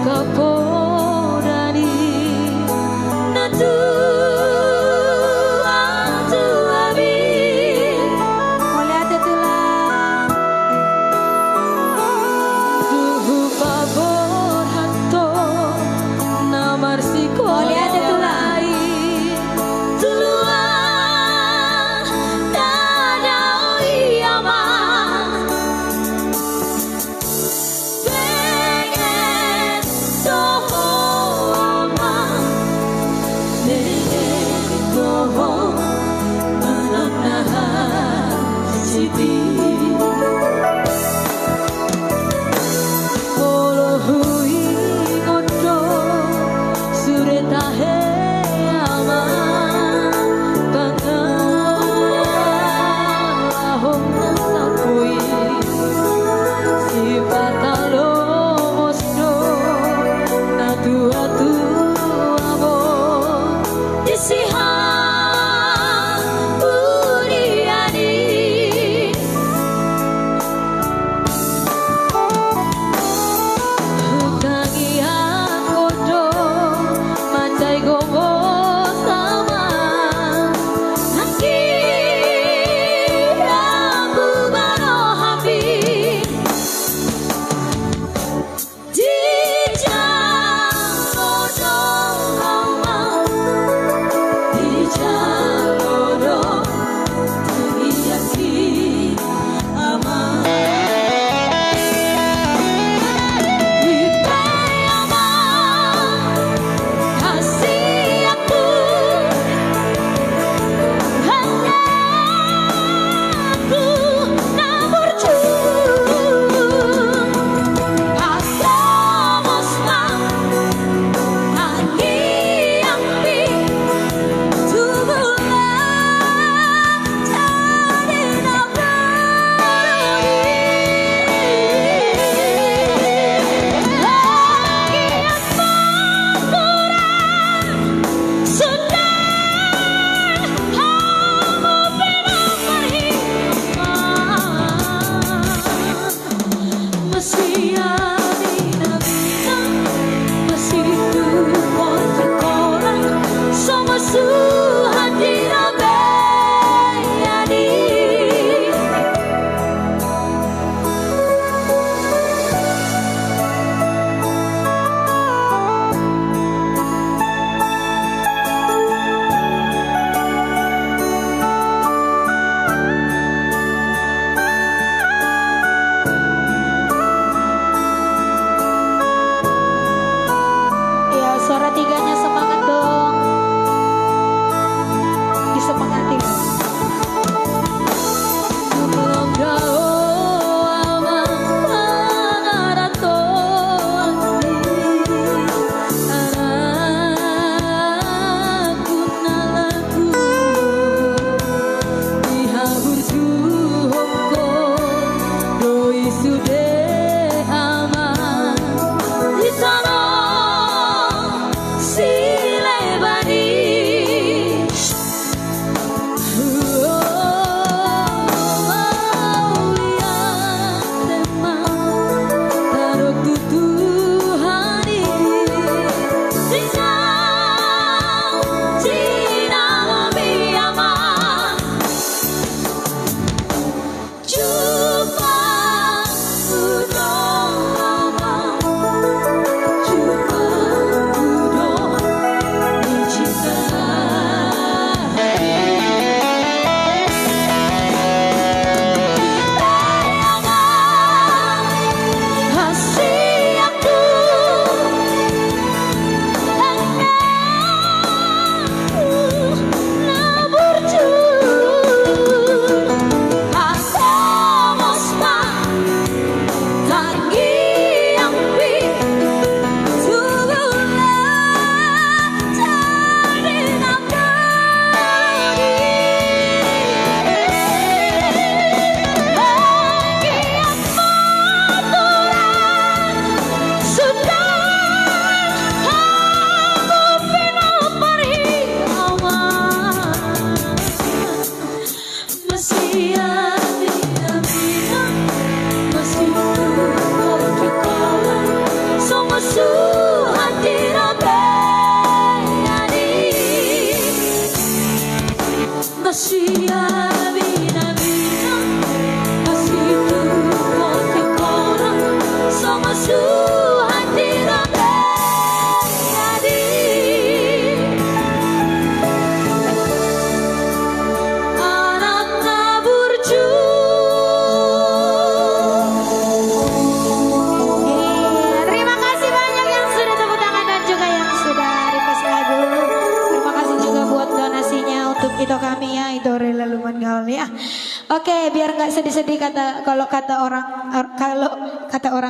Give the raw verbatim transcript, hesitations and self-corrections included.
Kapodari na tuatua bi. Mauliate tulang. Tuhu paborhat ho na marsikola. Mauliate tulang. Tulang na dao i ama. Molo huingot do sure tahe ama, pangalaho na salpu i, sipatalomos do na tuatua bo. Di sihapudian i. Hutangiangkon do mandai gomos ama, nangkin rambu baroham i. Di jolo do ama, di jolo do tangiangki ama. Ipe ama, hasianku, hasianku na burju. Ya, suara tiganya semangat dong. Disemangati. Ito kami ya, ito Rela Lumban Gaul ya. Oke, biar nggak sedih-sedih kata, kalau kata orang, kalau kata orang